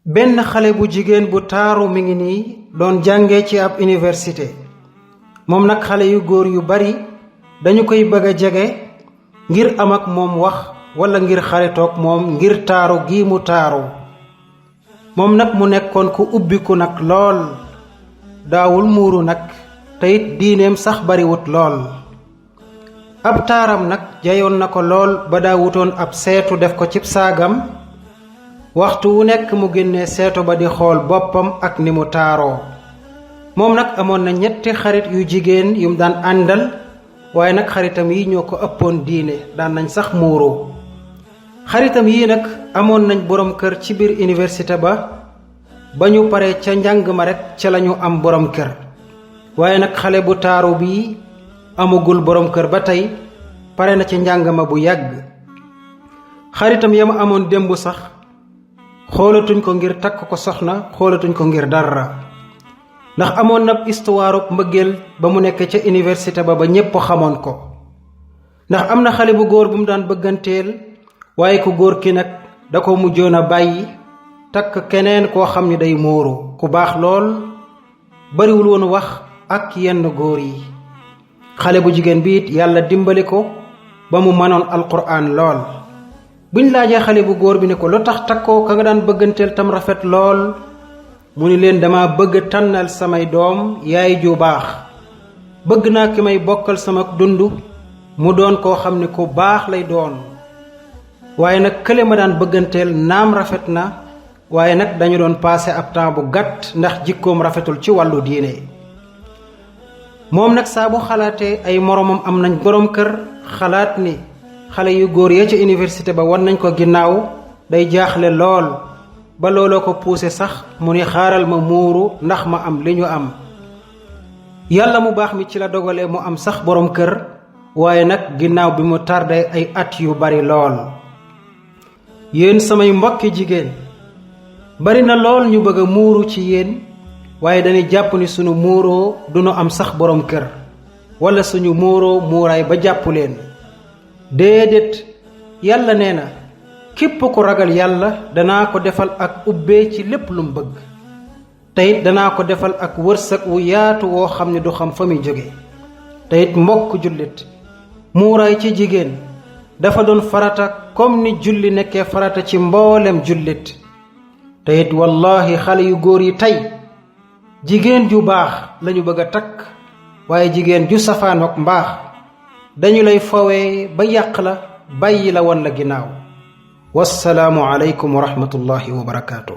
benn xale bu jigéen bu taaru mi ngi nii doon jànge ci ab université. moom nag xale yu góor yu bari dañu koy bëgg a jege ngir am ak moom wax walla ngir xaritoog moom ngir taaru gi mu taaru. moom nag mu nekkoon ku ubbiku nag lool, daawul muuru nag te it diineem sax bariwut lool. ab taaram nag jayoon na ko lool ba daa wutoon ab seetu def ko cib saagam, waxtu wu nekk mu génnee seetu ba di xool boppam ak ni mu taaroo. moom nag amoon na 3 xarit yu jigéen yum daan àndal, waaye nag xaritam yi ñoo ko ëppoon diine, daan nañ sax muuru. xaritam yii nag amoon nañ borom kër ci biir université ba ñu paree ca njàng ma rekk ca lañu am borom kër. waaye nag xale bu taaru bii amagul borom kër ba tey, pare na ci njàng ma bu yàgg. xaritam ya ma amoon démb sax xoolatuñ ko ngir takk ko soxna, xoolatuñ ko ngir dara, ndax amoon na histoire mbëggeel ba mu nekk ca université ba ñépp xamoon ko. ndax am na xale bu góor bu mu daan bëgganteel, waaye ku góor ki nag da ko mujjoon a bàyyi takk keneen koo xam ni day muuru, ku baax lool, bariwul woon wax ak yenn góor yi. xale bu jigéen bi it yàlla dimbali ko ba mu mënoon alquran lool. buñ laajee xale bu góor bi ne ko lu tax takkoo ka nga daan bëgganteel tam rafet lool, mu ni leen dama bëgg tànnal samay doom yaay ju baax. bëgg naa ki may bokkal sama dund mu doon koo xam ni ku baax lay doon. waaye nag kële ma daan bëgganteel naam rafet na, waaye nag dañu doon passé ab temps bu gàtt ndax jikkoom rafetul ci wàllu diine. moom nag saa bu xalaatee ay moromam am nañ borom kër, xalaat ni xale yu góor ya ca université ba wan nañ ko ginnaaw, day jaaxle lool ba looloo ko puuse sax mu ni xaaral ma muuru ndax ma am li ñu am. yàlla mu baax mi ci la dogalee mu am sax borom kër, waaye nag ginnaaw bi mu tardé ay at yu bari lool. yéen samay mbokki jigéen, bari na lool ñu bëgg a muuru ci yéen, waaye dañuy jàpp ni sunu muuroo duñu am sax borom kër, walla suñu muuroo muuraay ba jàpp leen. déedéet, yàlla nee na képp ku ragal yàlla danaa ko defal ak ubbee ci lépp lu mu bëgg, te it danaa ko defal ak wërsëg wu yaatu woo xam ne du xam fa muy jóge. te it mbokk jullit, muuraay ci jigéen dafa doon farata comme ni julli nekkee farata ci mboolem jullit. te it wallahi xale yu góor yi tey jigéen ju baax lañu bëgg a takk, waaye jigéen ju safaanook mbaax dañu lay fawee ba yàq la, bàyyi la wan la ginnaaw. wassalaamu aleykum wa rahmatullahi wa barakaatu.